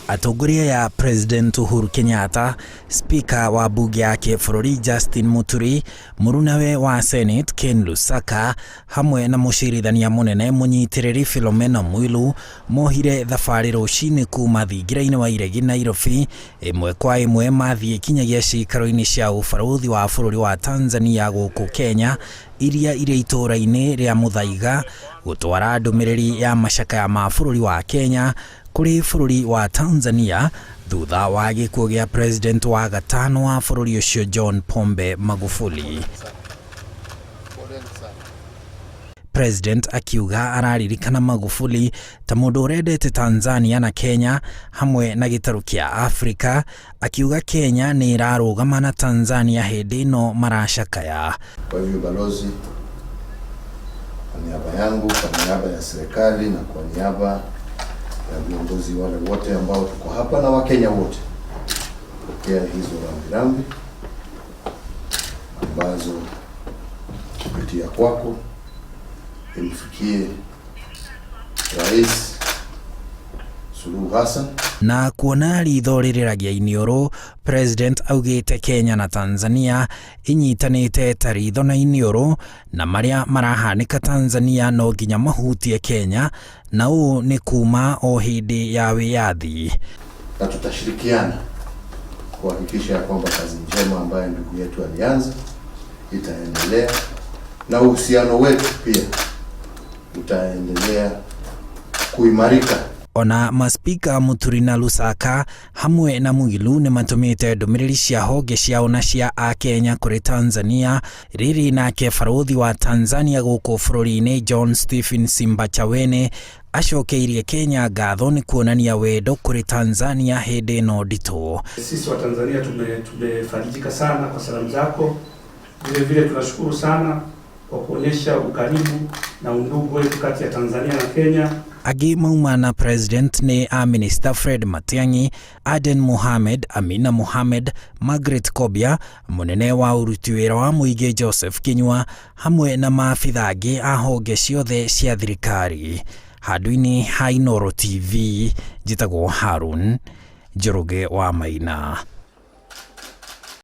Atongoria ya President Uhuru Kenyatta, Speaker wa mbunge ya kĩbũrũri Justin Muturi, mũrunawe wa Senate Ken Lusaka hamwe na mũcirithania mũnene mũnyitĩrĩri Philomena Mwilu mohire thabarĩ rũcinĩ kuma thingira-inĩ wa Iregi Nairobi ĩmwe kwa ĩmwe mathiĩ kinyagia ciikaro-inĩ cia ũbarũthi wa bũrũri wa Tanzania gũkũ Kenya iria irĩ itũũra-inĩ rĩa Muthaiga gũtwara ndũmĩrĩri ya macakaya ma bũrũri wa Kenya kũrĩ bũrũri wa Tanzania thutha wa gĩkuũ gĩa president wa gatano wa bũrũri ũcio John Pombe Magufuli. President akiuga araririkana Magufuli ta mũndũ ũrendete Tanzania na Kenya hamwe na gĩtarũ kĩa Afrika, akiuga Kenya nĩ ĩrarũgama na Tanzania hĩndĩ ĩno maracakaya. Kwa hivyo balozi, kwa niaba yangu, kwa niaba ya serikali na kwa niaba ya viongozi wale wote ambao tuko hapa na Wakenya wote, pokea hizo rambirambi ambazo kupitia kwako imfikie Rais Suluhu Hassan. Na kuona ritho rĩrĩragia iniũrũ, President augĩte Kenya na Tanzania inyitanĩte ta ritho na iniũrũ na marĩa marahanĩka Tanzania no nginya mahutie Kenya, na ũũ nĩ kuma o hĩndĩ ya wĩyathi. Na tutashirikiana kuhakikisha ya kwamba kazi njema ambayo ndugu yetu alianza itaendelea na uhusiano wetu pia utaendelea kuimarika. Ona maspika Muturi na Lusaka hamwe na Mwilu nĩ matũmĩte ndũmĩrĩri cia honge ciao na cia Akenya kũrĩ Tanzania. Rĩrĩ nake barũthi wa Tanzania gũkũ bũrũri-inĩ John Stephen Simbachawene acokeirie Kenya ngatho nĩ kuonania wendo kũrĩ Tanzania hĩndĩ ĩno nditũ. Sisi wa Tanzania tumefarijika sana kwa salamu zako. Vile vile tunashukuru sana kwa kuonyesha ukaribu na undugu wetu kati ya Tanzania na Kenya. Angĩ mauma na President nĩ a Minister Fred Matiang'i, Aden Mohamed, Amina Mohamed, Margaret Kobia, mũnene wa ũruti wĩra wa mũingĩ Joseph Kinyua hamwe na maabitha angĩ a honge ciothe cia thirikari. Handũ-inĩ ha Inooro TV, njĩtagwo Harun Njoroge wa Maina.